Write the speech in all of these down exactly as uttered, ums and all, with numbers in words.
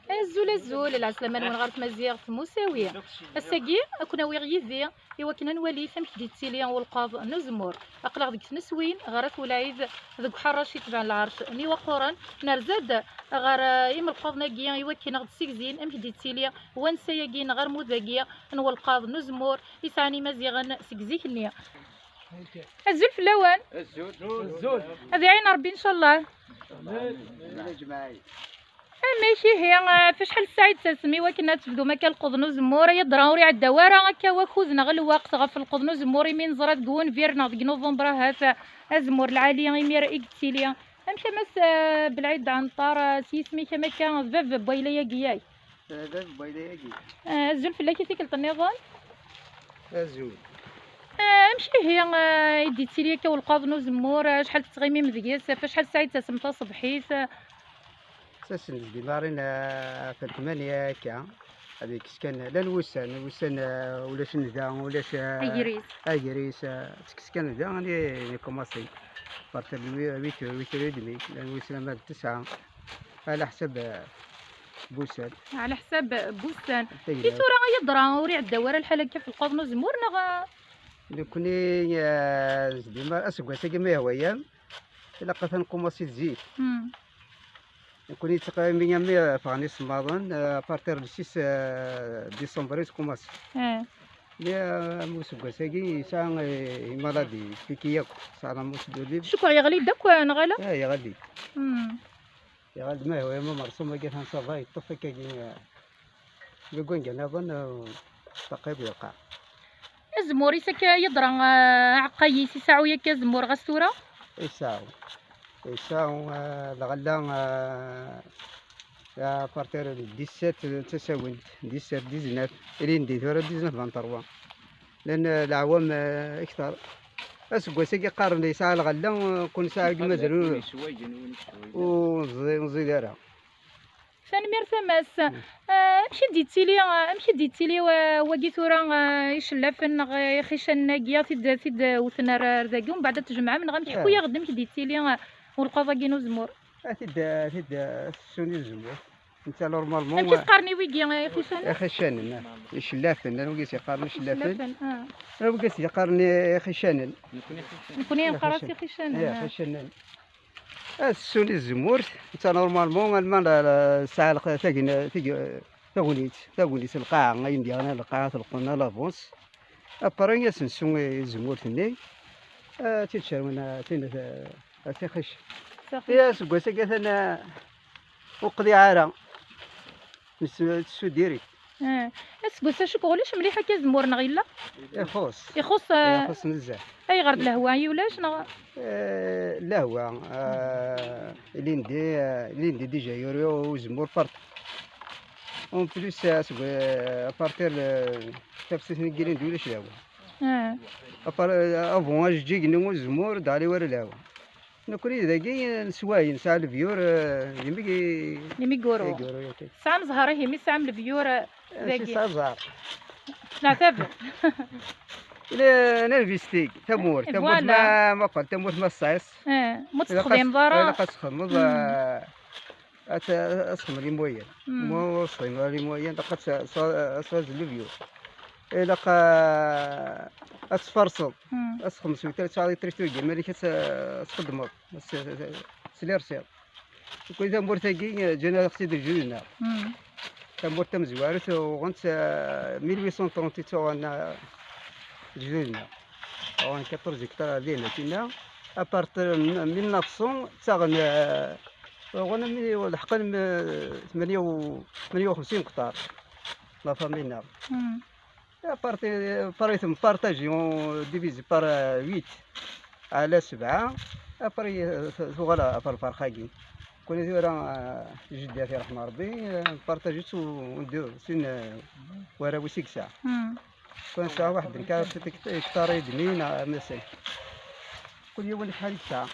Azul, azul, lɛeslama-nwen ɣer tmaziɣt Musawi. Ass-agi, ad ken-awiɣ yid-i i wakken ad nwalit amek d-yettili ulqaḍ n uzemmur. Aql-aɣ deg tneswin ɣer At Welɛid, deg uḥerrac itebɛen lɛerc n Iwaqquren. Nerza-d ɣer, eh, imelqaḍen-agi i wakken ad ɣ-d-ssegzin amek d-yettili wansay-agi neɣ armud-agi n ulqaḍ n uzemmur i sɛan Imaziɣen seg zik-nni. Azul fell-awen. Azul. Azul. Ad iɛin Ṛebbi, ncallah. Amek ihi, eh, ɣef acḥal ssaɛa i d-tasem i wakken ad tebdum akka lqeḍ n uzemmur? Ay adra ur iɛedda wara akka wakud neɣ lweqt ɣef lqeḍ n uzemmur, imi neẓra deg wunbir neɣ deg nuvember ahat, eh, azemmur lɛali imir i yettili. Amek a Mass, eh, Belɛid Ɛenṭar, eh, s yisem-ik am akka d bab n wayla-agi, yak? Eh, bab n wayla-agi. Eh, azul fell-ak i tikkelt nniḍen. Azul. Eh, amek ihi, eh, i d-yettili akka ulqaḍ n uzemmur? Eh, acḥal tettɣimim deg-s? Ɣef acḥal ssaɛa i d-tasem taṣebḥit? Ttasen-d deg imarin, eh, ɣef tmanya akka. Ad yekkes kan, llan wussan, wussan, eh, ulac nnda, ulac, eh, agris. Agris, eh, ttekkes kan da, ni, ni kumaṣi. Partir n huit, huit heures et demie, llan wussan ama d tesɛa. Ala ḥsab, eh, n wussan. Ɛla ḥsab n wussan. Tayla. I tura ay adra ur iɛedda wara lḥal akka ɣef lqaḍ n uzemmur, neɣ? Nekkni, eh, dima aseggas-agi ma yehwa-yam, ilaq ad nkumaṣi zik. Hmm. Nekkni ttqaymi ami ffɣen isemmaḍen, eh, à partir le six, eh, décembre i tkumaṣ. Eh. Mi, eh, am useggas-agi yesɛa, eh, imaladi, tiki yakk, yesɛa la mousse d'olive. Cukkeɣ yeɣli-d akk, neɣ ala? Eh, yeɣli. Hmm. Yeɣli-d ma yehwa-yam amersum-agi atan ça va, yeṭṭef akkagi, eh, deg wanga nniḍen, eh, taqrib yelqaɛ. Azemmur-is akka yeḍra, eh, aɛeqqa-is, iseɛɛu yakk azemmur ɣas tura? Iseɛɛu. Iseɛɛu, eh, lɣella, eh, à partir de dix-sept d tasawent, dix-sept, dix-neuf, ilindi tura dix-neuf vingt-trois. Llan, eh, leɛwam, eh, akteṛ. Aseggas-agi qqaren yesɛa lɣella, eh, kun nesɛa deg mazal ur, ur nẓi-, ur nẓid ara. Tanemmirt a Mass. Mm. Eh, amek i d-yettili, eh, amek i d-yettili, eh, wagi tura, eh, icellafen neɣ, eh, ixicanen-agi, a t-id, a t-id-wten ar, ar dagi, umbeɛd ad tjemɛem, neɣ amek, eh, ḥku-yaɣ-d amek d-yettili, eh, ulqaḍ-agi n uzemmur? A t-id, a t-id, eh, ssun i tzemmurt. Netta normalement, amek i s-qqaren i wigi, eh, ixicanen? Ixicanen, eh. Icellafen, llan wigi s-yeqqaren icellafen. Icellafen, ah. Llan wigi s-yeqqaren ixicanen. Nekkni nqqar-as ixicanen, eh, ah. Ixicanen. Ad ssun i tzemmurt, netta normalement, alma la, la, tesɛa lq-, tagna-, tag-, tagnit, tagnit lqaɛa, ayen d-yeɣran lqaɛa, telqen à l'avance. Après, ad s-nessu i tzemmurt-nni, ad tt-id-cerwen, a, tin, a, a tixic. Tixic. I aseggas-agi atan, a, ur qdiɛ ara. Ness-, tessu direct. Eh, aseggas-a cukkeɣ ulac mliḥ akka azemmur, neɣ yella? Ixuṣ. Ixuṣ, eh, ixuṣ nezzeh. Ayɣer, d lehwa i ulac, neɣ? Eh, lehwa, eh, ilindi, eh, ilindi déjà yuri uzemmur partout. En plus, eh, seg, eh, à partir, eh, tafsut n yilindi ulac lehwa. Eh. À part, eh, avant ajeǧǧig-nni uzemmur, d ali wara lehwa. Nekkni dagi neswayi, nesɛa lebyur, eh, d imi i-, imiguru. Imiguru, ok. Tesɛam zzher, ihi, mi tesɛam lebyur, eh, eh, dagi. Nesɛa zzher. Neɛtab. Ne-, ninvesti, tamurt, tamurt, voilà, ma, ma qal, tamurt ma tesɛiḍ. Eh, ma ur texdimeḍ ara. Ilaq ad txedmeḍ, mm, eh, ad t-, ad txedmeḍ les moyens. Mm. Ma ur texdimeḍ ara les moyens, ilaq ad t-, ad t-, ad txedmeḍ lebyur. Ilaq, eh, ad tfarseḍ. Mm. Ad txedmeḍ s witri, ad tesɛuḍ itric turga, iman-ik ad t-, ad txedmeḍ. S, s, s les recettes. Nekkni tamurt-agi, eh, ǧǧan-aɣ-tt-id lejdud-nneɣ. Mm. Tamurt tamezwarut, uɣen-tt, eh, mille huit cent trente-huit uɣen, eh, lejdud-nneɣ. Uɣen quatorze hectares din, akinna. À partir n mille neuf cents, ttaɣen, eh, uɣen mi leḥqen, eh, tmanya u, tmanya u xemsin hectares. La famille-nneɣ. Mm. Parti-, parti-, partager, on divise par, euh, huit, ɛla sebɛa, après, euh, tu-, tuɣal ɣef lferq-agi. Kuni tura, euh, jeddi-k yerḥem Rebbi, euh, partager-tt u, u d-, sin, euh, warraw-is i yesɛa. Hmm. Kuni nesɛa waḥed n kra hectares et demi neɣ masay. Kul yiwen acḥal i yesɛa.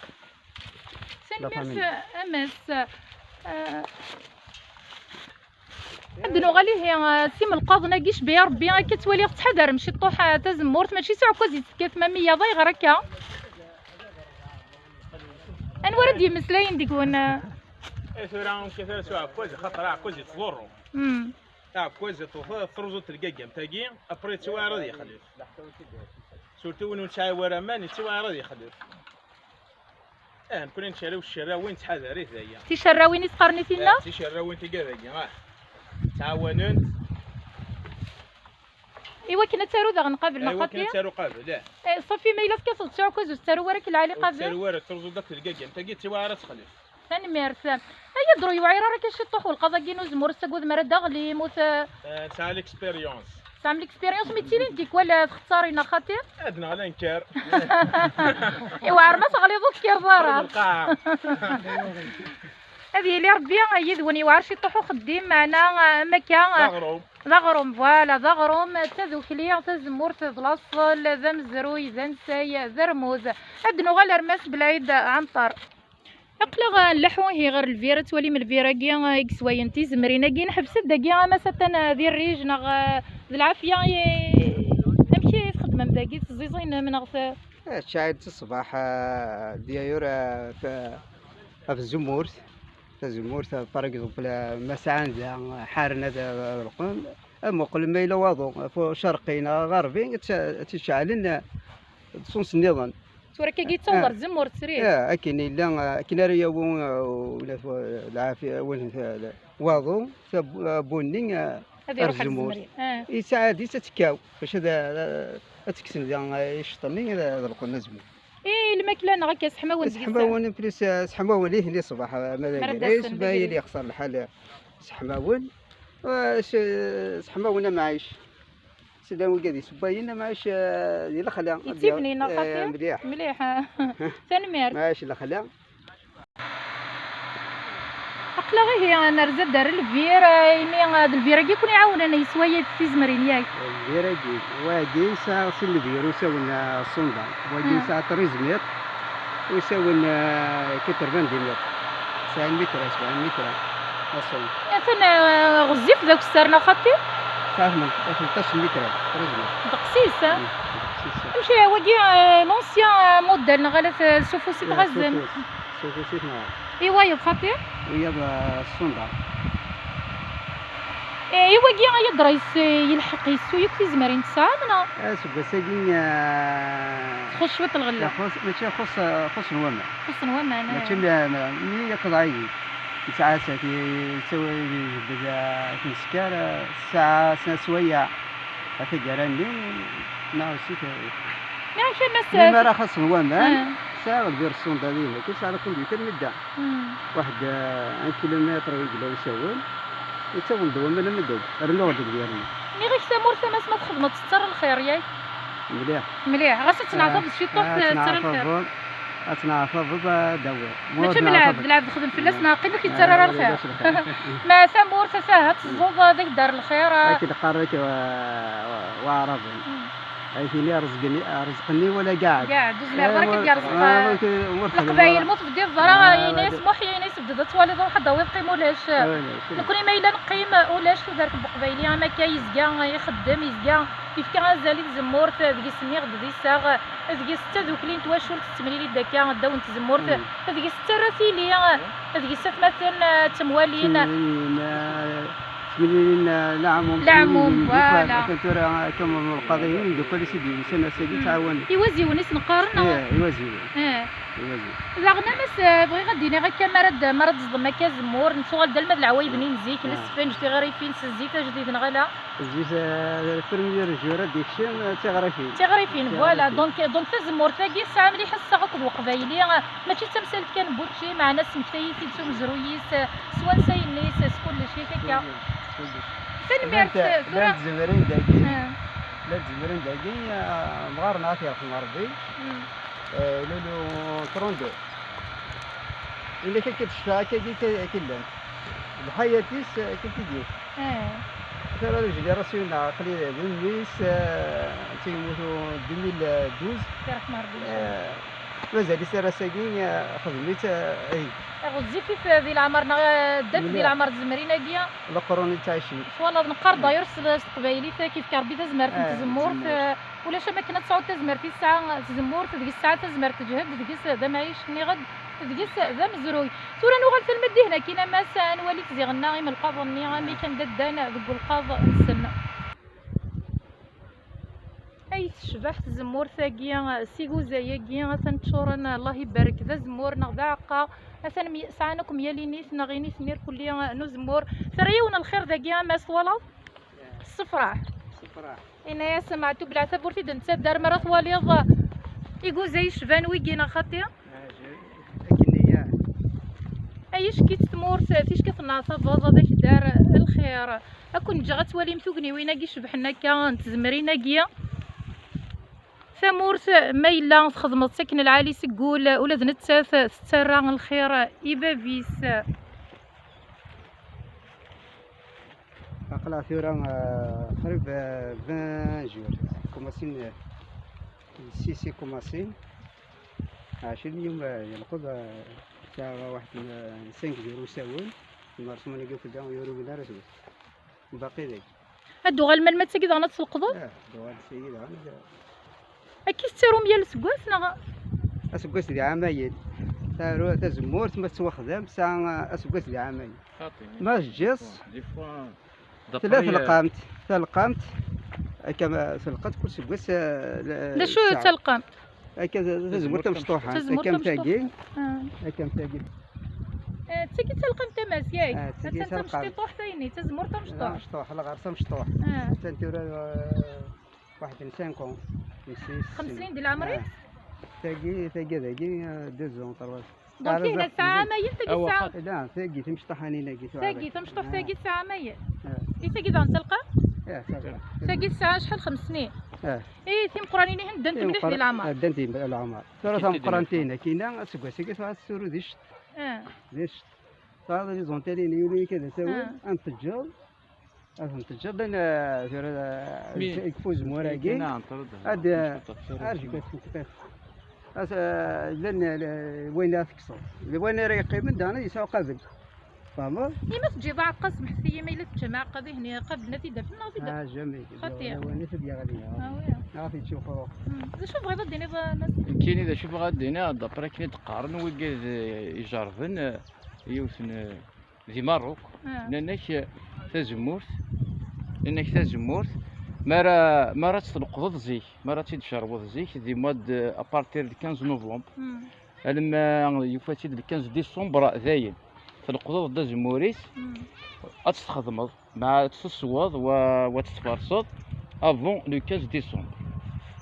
Tanemmirt, a Mass. Euh, Ad d-nuɣal ihi, eh, s imelqaḍen-agi, cbiya Rebbi, akka ttwaliɣ tettḥadarem ciṭṭuḥ, eh, tazemmurt, mačči s uɛekkaz i tekkatem am wiyaḍ, ayɣer akka? Anwa ara d-yemmeslayen deg-wen, eh? Eh, tura amek ara s uɛekkaz, xaṭer aɛekkaz yettḍurru. Mm. Aɛekkaz yeṭṭef truẓu telgagam tagi, après yettwaɛer ad yexlef. Surtout win ur nesɛi wara aman, yettwaɛer ad yexlef. Eh, nekkni nettcerriw s tcerrawin, ttḥadarit daya. Ticerrawin i s-qqaren i tinna? Eh, ticerrawin tiga dagi, ah. Ttɛawanent. I wakken ad taru daɣen qabel, neɣ xaṭi? I wakken ad taru qabel, eh. Eh, ṣafi, ma yella tekkateḍ s uɛekkaz ur tettaru ara akk lɛali qabel? Ur tettaru ara, truẓu-d akk telgagam tagi, yettwaɛer ad texlef. Tanemmirt. Ay, ad ur yewɛir ara akka ciṭuḥ welqaḍ-agi n uzemmur, tessaggadem ara d-aɣlim, ur t- Eh, nesɛa l'expérience. Tesɛam l'expérience, mi ttilin tikwal txettarin, neɣ xaṭi? Ad neɣ la nker. Iwɛer ma teɣliḍ ur tekkireḍ ara. Lqaɛa. Ad yili Rebbi yid-wen, yewɛer ciṭuḥ uxeddim, meɛna, am akka, d aɣrum. D aɣrum, voilà, d aɣrum, d tadukli, tazemmurt, d laṣel, d amezruy, d ansay, d armud. Ad nuɣal ar Mass Belɛid Ɛenṭer. Aql-aɣ nleḥḥu ihi ɣer Lvira, ad twalim Lvira-agi, eh, i yeswayen tizemrin-agi. Nḥebs-d dagi, ama s atan, eh, di rrij neɣ, eh, d lɛafya, eh, amek i txeddmem dagi, teẓẓiẓinem neɣ t- Eh, ttɛid ṣṣbeḥ, eh, d ayyur, eh, f-, ɣef tzemmurt. Tazemmurt, eh, par exemple, eh, ma sɛan da, eh, ḥaren ad, ad ɣelqen, ad muqlen ma yella waḍu, ɣef ucerqi neɣ aɣerbi, ad tt-, ad tt-ceɛlen, eh, d ṣṣuns nniḍen. Tura akkagi yettaweḍ ɣer tzemmurt srid. Eh, akken yella, eh, akken ara yawi, eh, ula d wa-, lɛafi-, win, eh, waḍu, tab-, abunni, eh, ad iruḥ ar tzemmurt. Yesɛa adis ad tekkaw, bac ad, ad, ad tekksen da, eh, iceṭṭen-nni, ad, ad ɣelqen azemmur. I lmakla neɣ akka seḥmawen deg-sen? Seḥmawen, plus, eh, seḥmawen i tili ṣṣbeḥ, eh, ma d agris, ma yili yexṣer lḥal, eh, seḥmawen. Eh, s-, seḥmawen amɛic. Sida wigad isewwayen, amɛic, eh, di lexla. Yettifni, neɣ xaṭi? Eh, mliḥ. Mliḥ. Tanemmirt. Amɛic lexla. Aql-aɣ ihi nerza-d ar Lvir, eh, imi, eh, d Lvir-agi i ken-iɛawnen yeswayat tizemrin, yak? Lvir-agi, wagi yesɛa sin n Lvir, usawen, eh, ṣṣunda, wagi yesɛa trizmiṭ, usawen, eh, quatre-vingt-dix mètres. Tesɛin mitra, sebɛin mitra. Aṣun. Atan, eh, ɣezzif d akessar, neɣ xaṭi? Tesɛa tmen-, tleṭṭac mitra, trizmiṭ. Ddeqs-is, eh? Mm, ddeqs-is. Amek, eh, wagi, eh, l'ancien, eh, modèle, neɣ ala t-, s ufus i tɣazzem? S ufus, s ufus i tnehheṛ. I wayeḍ xaṭi? Wiyaḍ, eh, ṣṣunda. Eh, i wagi ay adra yes-, yelḥeq yessu yakk tizemrin tesɛam, neɣ? Aseggas-agi, eh, txuṣṣ cwiṭ lɣella. Ixuṣ, mačči ixuṣṣ, eh, xuṣṣen waman. Xuṣṣen waman, eh. Mačči mi, mi, mi yakk ḍɛiyen. Nesɛa sat yettawi, ijebbed, eh, tnesker, eh, ssaɛa, sna swayeɛ. Ɣer taggara-nni, neɣ si t-, mi amek a Mass? Mi ara xaṣṣen waman, ah, sɛiɣ lbir ṣṣunda dinna, kan sɛiɣ la computer mi dda. Hmm. Waḥed, eh, un kilomètre i yella usawen, yettawen-d waman am ddaw, rnuɣ-d lbir-nni. Nniɣ-ak tamurt a Mass ma txedmeḍ tettarra lxir, yak? Mliḥ. Mliḥ, ɣas ad tneɛtabeḍ ciṭuḥ, ah, tettarra lxir. Ad tneɛtabeḍ, ad tneɛtabeḍ, ad d-tawiḍ. Mačči am lɛebd, lɛebd xdem fell-as, neɣ qqim ur k-yettarra ara lxir. Ma tamurt, ata ha teẓẓuḍ, ad ak-d-ar lxir. Akken qqaren akk, wa-, waɛraben. Mm. Ay tili rrezq-nni, rrezq-nni wala gaɛed. Gaɛed, ur zmireḍ ara ad k-id-yerẓeq. Eh, ma, ma, ma, Leqbayel, ma tebdiḍ ẓra, ah, ini-as Muḥ, ini-as bded ad twaliḍ, ruḥ ad d-tawiḍ, qqim ulac. Ah, ulac. Nekkni ma yella neqqim, ulac tudert n Leqbayel, am akka yezga ixeddem, yezga yefka azal i tzemmurt, deg-s nniɣ-d d iseɣ, deg-s d tadukli n twacult tettemlili-d akka ddaw n tzemmurt, mm, deg-s tettarra tili, deg-s atmaten, eh, ttemwalin. Ttemlilin, eh, ttemlilin, eh, leɛmum, leɛmum, ttemlilin, voilà. Akken tura, akka, lqaḍiyin, imeddukal-is i d-yusan ass-agi, mm, ttɛawanen. Iwaziwen i sen-qqaren, neɣ? Eh, iwaziwen. Eh. Iwaziwen. Daɣen, a Mass, eh, bɣiɣ ad d-iniɣ akka, mi ara d-, mi ara d-teẓḍem akka azemmur, nettuɣal-d alma d leɛwayed-nni n zik, ah, lesfenǧ, tiɣrifin s zzit ajdid, neɣ ala? Zzit, eh, premier jour ad d-ikcem, eh, d tiɣrifin. Tiɣrifin, voilà. Tiɣrifin. Donc, donc tazemmurt-agi tesɛa mliḥ assaɣ akked Weqbayli, eh, mačči d tamsalt kan n wučči, meɛna tesmektay-it-id s umezruy-is, eh, s wansayen-is, s kullec, yak akka. Kullec, kullec. Tanemmirt, llant, tura llant tzemrin dagi. Ah. Llant tzemrin dagi, eh, amɣar-nneɣ ad t-yerḥem Rebbi. Mm. Eh, Lulu trente-deux. Illa akka d ccfa, akka, akka, akka llan. Lḥayat-is, eh, akka i d-yif. Eh. Tara la génération-nneɣ, aql-i d mmi-s, eh, netta yemmut deux mille douze. Yerḥem Rebbi. Eh, mazal-itt ar ass-agi, eh, xdem-itt, eh, ay. Ɣezzifit di leɛmer, neɣ, eh, ddant di leɛmer tzemrin-agi. Leqrun i ttɛicin. Twalaḍ, neqqar d'ailleurs s, s teqbaylit, kif ka Rebbi tazmert n, eh, tzemmurt, tzemmurt. Eh, ulac am akken ad tesɛuḍ tazmert i tesɛa tzemmurt, deg-s tesɛa tazmert teǧhed, deg-s d amɛic, nniɣ-d, Deg-s d amezruy. Tura nuɣal talma d dihin akkin, a Mass, ad nwali-t ziɣenna imelqaḍen-nni amek anda ddan deg ulqaḍ-nsen. Ay tecbeḥ tzemmurt-agi s iguzay-agi, atan ččuren, Allah ibarek, d azemmur neɣ d aɛeqqa. Atan my-, sɛan akk myal init neɣ initen irkelli n uzemmur. Terra yiwen n lxir dagi, a Mass, twalaḍ? Ṣṣefraḥ. Ṣṣefraḥ. Ini-as, Meɛtub Leɛtab, ur t-id-nettader mi ara twaliḍ iguzay yecban wigi neɣ xaṭi? Ajel, akken iga. Ay icki-tt tmurt, ticki tenneɛtabeḍ, ad ak-d-ar lxir. Ad ken-ǧǧeɣ ad twalim tugniwin-agi icebḥen akka n tzemrin-agi. Tamurt, ma yella txedmeḍ-tt akken lɛali seg wul, ula d nettat tettarra lxir i bab-is. Aql-aɣ tura, eh, qrib, eh, vingt jours. Kumasin, eh, six i kumasin. Ɛecrin yum, eh, yenqed, eh, sɛiɣ waḥed n, eh, cinq jours usawen. Merṣum-agi akk da ur ugin ara seg-s. Baqi dagi. Ad d-uɣalem alma d tagi daɣen ad tleqḍeḍ? Eh, ad d-uɣal seg-i daɣen. Akka i tettarum yal aseggas, neɣ? Aseggas d iɛamayen. Taru-, tazemmurt ma tettwaxdam, tesɛa aseggas d iɛamayen. Xaṭi. Ma teǧǧiḍ, des fois, tella d'après, euh, telqamt, talqamt, akka ma telqamt kul aseggas, eh, la-, d acu tesɛa talqamt? Akka d-, d-, tazemmurt tamecṭuḥant, tazemmurt akka am tamecṭuḥant. Tagi, ah, akka am tagi. Eh, d tagi d talqamt tamazgayt. Ah, d tagi d talqamt. Attan tamecṭuḥt, ayni, tazemmurt tamecṭuḥt. Tamecṭuḥt, lɣersa mecṭuḥ. Ah. Attan tura, eh, واحد cinq ans. Xems snin di leɛmer-is? Ah. Tagi, tagi, tagi, ah, deux ans, trois ans. Donc, ah, tagi tesɛa ɛamayen, tagi tesɛa. لا، tagi timecṭaḥanin-agi. Tagi, tamecṭuḥt-agi tesɛa ɛamayen. Ah. I tagi daɣen talqamt? Ah, talqamt. Tagi tesɛa acḥal, xems snin? Ah. I timeqqranin-ihin ddant mliḥ di leɛmer. Ddant di leɛmer. Tura tameqqrant-ihin akkin-a, aseggas-agi tesɛa tesuru di cceṭ. Ah. Di cceṭ. Tesɛa les antennes-nni yuli kan d asawen, ah, ad n-teǧǧeḍ. Ad tent-teǧǧeḍ, llan, eh, tura, eh, mi-, yekfa uzemmur-agi. Ad, eh, arjek ad tent-teffiḍ. As-, eh, llan, eh, wayen ara tekkseḍ. Wayen ara yeqqimen, daɣen ad yesɛu qabel. Tfehmeḍ? I ma teǧǧiḍ aɛeqqa, smeḥt-iyi, ma yella teǧǧam aɛeqqa dihin, qabel ad t-id-afen neɣ ad t-id-afen? Ah, jamais. Xaṭi. Lawan i t-id-yeɣli. Ah, oui. Ad t-yečč uxrux. Hmm. D acu tebɣiḍ ad d-tiniḍ, a Mass? Nekkini d acu bɣiɣ ad d-iniɣ, d'après akken i d-qqaren wigad, eh, ijerben, eh, yiwet n, eh, di Marruk, ah, nnan-ak, eh, tazemmurt, nnan-ak tazemmurt, mi ara, mi ara tt-tleqḍeḍ zik, mi ara tt-id-tcerweḍ zik, di mois de, à partir de quinze novembre, hmm, alamma yufa-tt-id le quinze décembre, dayen, tleqḍeḍ-d azemmur-is, hmm, ad tt-txedmeḍ, ma ad tt-tesweḍ, wa, wa ad tt-tferseḍ, avant le quinze décembre.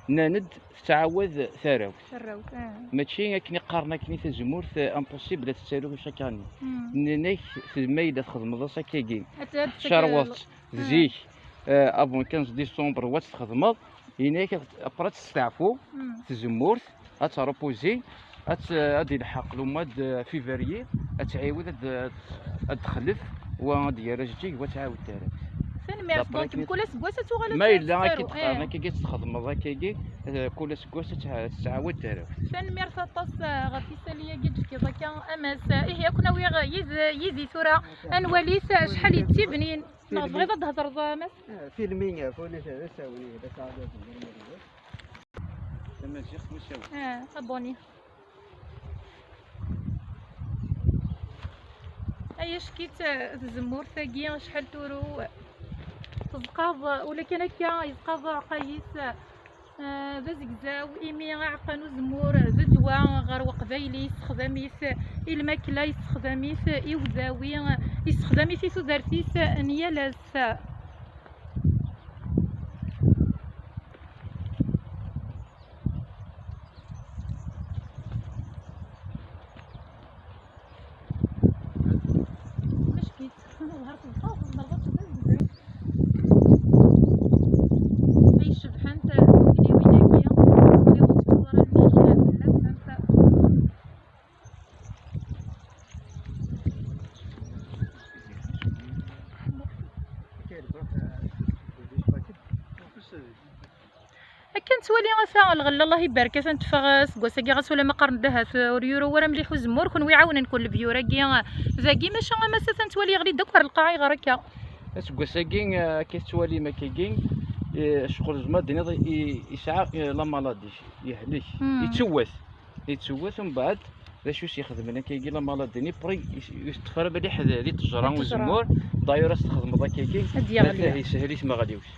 Nnan-d tettɛawad tarawt. Tarawt, ah. Mačči akken i qqaren akken i tazemmurt, eh, impossible ad tettaru chaque année. Hmm. Nnan-ak, ma yella txedmeḍ-as akkagi, ad t-, ad t-, tcerweḍ-tt, ah, zik, eh, avant quinze décembre, wa ad tt-txedmeḍ, yenna-ak après ad testeɛfu, hmm, tzemmurt, ad tṛupuzi, ad t-, ad ilḥeq le mois de février, ad tɛiwed ad, ad d-texlef, wa ad d-yerr ajeǧǧig, wa ad tɛawed tarawt. Tanemmirt. Donc, mkul aseggas ad tuɣal ad tettaru. Ma yella akka i d-qqaren, eh, akkagi ad txedmeḍ akkagi, eh, kul aseggas ad tɛa-, ad tettɛawad tarawt. Tanemmirt aṭas, eh, ɣef yisali-agi d-tefkiḍ akka, a Mass. Ihi, ad ken-awiɣ yid-, yid-i tura, ad nwali acḥal yettibnin. Neɣ tebɣiḍ ad d-thedreḍ, a Mass? Eh, filmi, eh, funi, d asawen, d asawen. Tamaziɣt n usawen. Ah, abonné. Ay acki-tt tzemmurt-agi, acḥal turew. Teẓqaḍ, ula kan akka, yeẓqaḍ uɛeqqa-is, ah, d azegzaw, imi aɛeqqa n uzemmur d ddwa ɣer weqbayli, yessexdam-it i lmakla, yessexdam-it i udawi, yessexdam-it i tudert-is n yal ass. Ay cebḥent tugniwin-agi, tewwiḍ-d ttwara-nni fell-asent. Akka nettwali ata lɣella, Allah ibarek, atan teffeɣ, eh, seg wass-agi, ɣas ulamma qqaren-d ahat, eh, ur yuru wara mliḥ uzemmur, kenwi ɛawnen-ken lebyur-agi, eh, dagi, maca a Mass atan nettwali yeɣli-d akk ar lqaɛa, ayɣer akka? Aseggas-agi, eh, akka tettwalim akkagi, eh, ccɣel zma d-tiniḍ i, i, yesɛa, eh, la maladie, yehlek, hmm, yettewwet, yettewwet, umbeɛd D acu s-ixedmen akkagi la maladie-nni? Pris yeṭṭef ara mliḥ di ttejra n uzemmur. D'ailleurs, as-txedmeḍ akkagi, ad d-yeɣli. Atah yeshel i tmeɣliwt.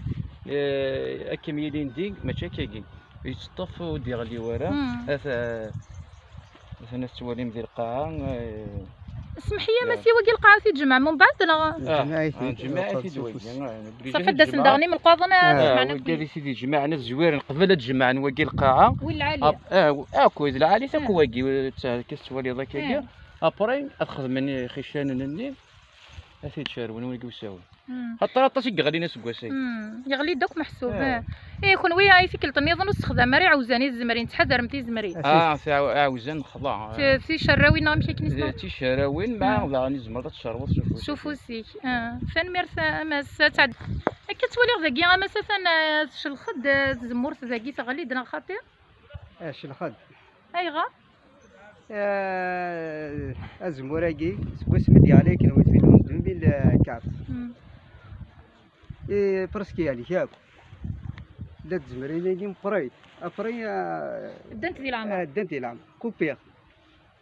Eh, akken yilin din, mačči akkagi. Yettṭṭef ur d-yeɣli wara. Hmm. Ata, atan ad tettwalim di lqaɛa. Eh, smeḥ-iyi, ma si wagi lqaɛa ti tjemɛem mbeɛd, neɣ? Ah, ah, jemɛit-id wagi, ah, safi ad d-asen daɣen imelqaḍen, ah, jemɛen wagi akk. Di tid jemɛen ad zwiren qbel ad jemɛen wagi lqaɛa. Win lɛali. Ah, ah, akked lɛali akk wagi, akka tettwaliḍ akkagi. Eh. Après, ad xedmen ixiccanen-nni, ad t-id-cerwen wigi usawen. Hmm. Xaṭer aṭas i yeɣlin aseggas-agi. Hmm. Yeɣli-d akk meḥsub. Eh. Eh. Eh, kunwi ay tikkelt nniḍen ur tessexdam ara iɛewzan i tzemrin, ttḥadarem tizemrin. Ah, tiɛew-, iɛewzan nexḍa. Ti-, ticerrawin neɣ amek akken isem? Eh, ticerrawin, ma daɣen izmer ad tcerweḍ s ufus. S ufus-ik. Ah. Tanemmirt a, a Mass, ad tɛed-, akka ttwaliɣ dagi a Mass atan, ah, tcelxed, ah, tzemmurt dagi teɣli-d neɣ xaṭi? Ah, tcelxed. Ayɣer? Eh, azemmur-agi, seg wasmi d-yeɣli akken wetwin deux mille quatre. Hmm. Eh, presque yehlek akk. La tzemrin-agi meqqrit. Après, eh, ddant di leɛmer. Eh, ddant di leɛmer. Kupiɣ.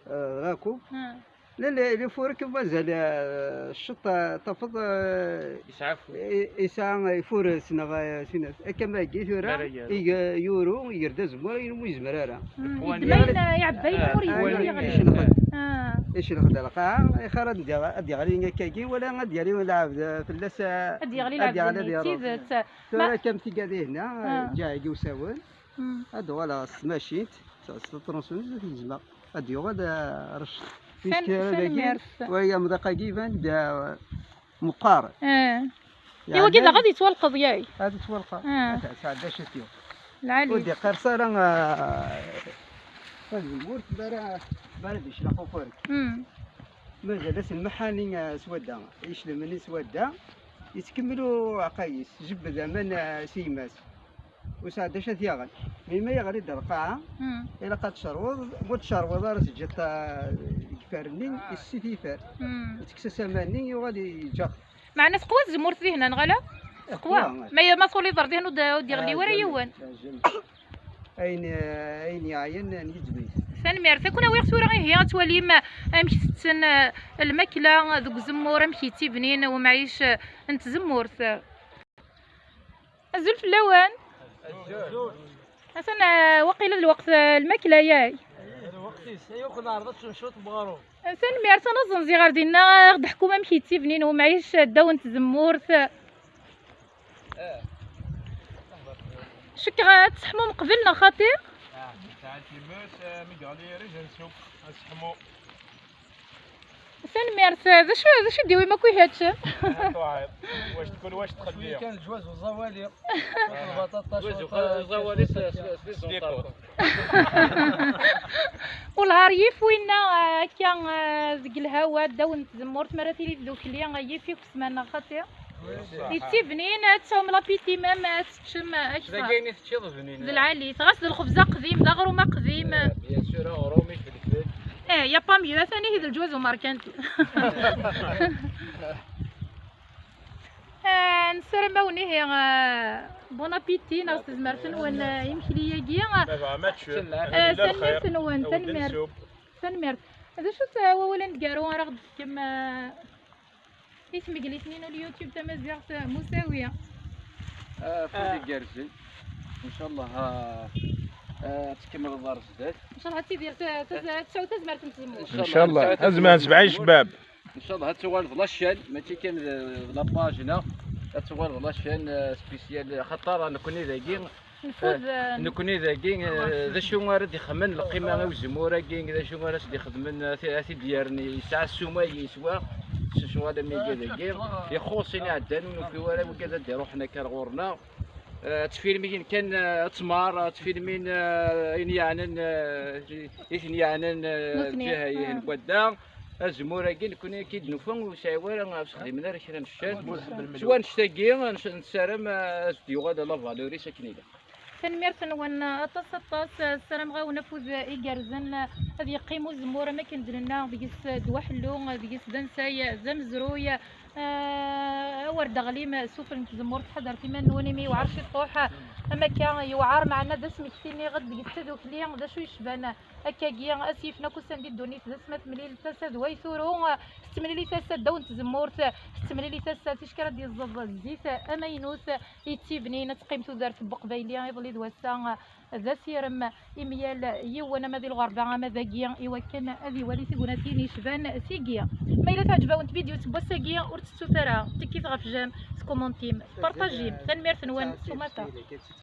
Eh, la coupe. Hmm. La, la, la furek mazal, eh, cceṭ, eh, tafeḍ, eh, yesɛa afud. I-, yesɛa ifures neɣ, eh, sin-, akka ma yagi tura, ara yaru. Ig-, yuru, iger-d azemmur, ayen umi yezmer ara. Hmm, yeddem ayen, eh, iɛebba ayen ur yezmir ad yeɣli. Icelxed. Ah. Icelxed lqaɛa, ixar ad d-, ad d-yeɣli akkagi, wala ad d-yeɣli lɛebd, eh, fell-as, eh, ad d-yeɣli lɛebd-nni, d tidet. Tura ma- kam tigad ihna, ah, ǧǧaɣ-agi usawen. Hmm. Ad uɣaleɣ s tmacint, s, s tṛunsuniz ad t-gezmeɣ. Ad yuɣal, eh, rrec. Tan-, tanemmirt. Waya amḍiq-agi iban-d, eh, meqqar. Eh. Yeɛni iwagi daɣ ad yettwalqeḍ, yay. Ad yettwalqeḍ. Eh. Ad sɛedda citiw. Lɛali. Ur d-iqqers ara, eh, tazemmurt, bara, bara d-icleq ufurek. Hmm. Mazal-as lmeḥani, eh, s wadda, iclem-nni s wadda, yettkemmil uɛeqqa-is, jebbed aman, eh, s yemma-s. Ur sɛedda acu ad t-yaɣen. Mi ma yeɣli-d lqaɛa, hmm, ilaq ad tcerweḍ, ma ur tcerweḍ ara teǧǧiḍ, ah, deg ifer-nni, ah, yessit yifer. Hmm. Tekkes-as aman-nni, yuɣal yeǧǧa. Meɛna teqwa tzemmurt dihna, neɣ ala? Teqwa. Teqwa. Ma ye-, ma tuliḍ ar dihna ur d-, ur d-yeɣli wara yiwen. Ah, jamais. Ayen, ayen yeɛyan n yidwit. Tanemmirt. Ad ken-awiɣ tura ihi ad twalim amek tetten, eh, lmakla deg uzemmur, amek yettibnin umɛic, eh, n tzemmurt. Azul fell-awen. Azul. Atan, eh, waqila d lweqt, eh, lmakla, yay. Lweqt-is, ay akk neɛreḍ ad teččem cwiṭ n uɣrum. Eh, tanemmirt, ad naẓenzi ɣer dinna, ad aɣ-d-teḥkum amek yettibnin umɛic, eh, ddaw n tzemmurt. Eh. Cukkeɣ ad tseḥmum qbel, neɣ xaṭi? Ah, tesɛa times, eh, mi yeɣli rij ad nsekk, ad seḥmu. Tanemmirt. D acu, d acu i d-iwim akk ihi ad teččem? Ah, tuɛiḍ. Wac tkun, wac txelli. Cwiya kan lǧwaz uẓawali. Lbaṭaṭa, lǧwaz cwiṭ, uẓawali, cwiṭ s, s, s les autres. Wellah ar yif winna, eh, akka, eh, deg lhawa, ddaw n tzemmurt, mi ara tili tdukli, eh, yif-ik ssmana xaṭi. Yettibnin, ad tesɛum lapiti même, ad teččem, eh, akteṛ. Dagi ayen i teččiḍ bnin. D lɛali, ɣas d lxebz aqdim, d aɣrum aqdim. Eh, bien sûr, aɣrum, ifelfel. Eh, y a pas mieux, atan ihi d lǧwaz umerkanti. Eh, nessaram-awen ihi, eh, bon appétit, neɣ s tezmert-nwen, eh, imekli-agi. Baba, ma teččiḍ, eh, tanemmirt-nwen, tanemmirt. Tanemmirt. D acu-t, eh, wawal aneggaru ara ɣ-d-tefkem, eh, i tmeglit-nni n YouTube tamaziɣt, eh, Musawi? Ah, afud igerrzen. Ncallah, ah, ah, ad tkemmleḍ ar zdat. Ncallah ad tidir ta-, ta-, tesɛu tazmert n tzemmurt. Ncallah. Azman sebɛa icbab. Ncallah ad tuɣaleḍ la chaîne, mačči kan d, d la page-nneɣ, ad tuɣaleḍ la chaîne, eh, spéciale, axaṭer nekkni dagi, nfud, eh, eh, nekkni dagi, eh, d acu ara d-ixemmen lqima i uzemmur-agi, d acu ara s-d-ixedmen, eh, ti-, ad t-id-yerren yesɛa ssuma yeswa, s ccɣel am iga dagi, ixuṣ in iɛeddan ur nufi wara wigad ad d-iruḥen akka ar ɣur-neɣ. Eh, ttfilmin kan, eh, ttmar, eh, ttfilmin, eh, ayen yeɛnan, eh, i ten-yeɛnan, eh, lǧiha-ihin n wadda. Azemmur-agi nekkni akka i d-nufa ur yesɛi wara, ur s-xdimen ara kra n ccan. S wannect-agi, nessaram, eh, ad s-d-yuɣal la valeur-is akken ilaq. Tanemmirt-nwen aṭas, aṭas. Ssarameɣ-awen afud igerrzen, ad yeqqim uzemmur am akken d-nenna, deg-s ddwa ḥellu, deg-s d ansay, d amezruy. Eh, Wer d-teɣlim sufell n tzemmurt, ḥadret iman-nwen imi yewɛer ciṭuḥ. Am akka yewɛer, meɛna d asmekti-nni ɣer deg tadukli d acu yecban akkagi, ass yifen akk ussan di ddunit d asma temlil tasa d way turu, tettemlili tasa ddaw n tzemmurt, tettemlili tasa ticki ara d-yeẓẓeḍ zzit amaynut yettibnin, ad teqqim tudert n Uqbayli iḍelli d wass-a d asirem i myal yiwen, ama di lɣerba ama dagi, i wakken ad iwali tignatin yecban tigi. Ma yella teɛǧeb-awen tbidyut n wass-agi, ur tettut ara tikkit ɣef j'aime, tkumuntim, tpartajim. Tanemmirt-nwen s umata.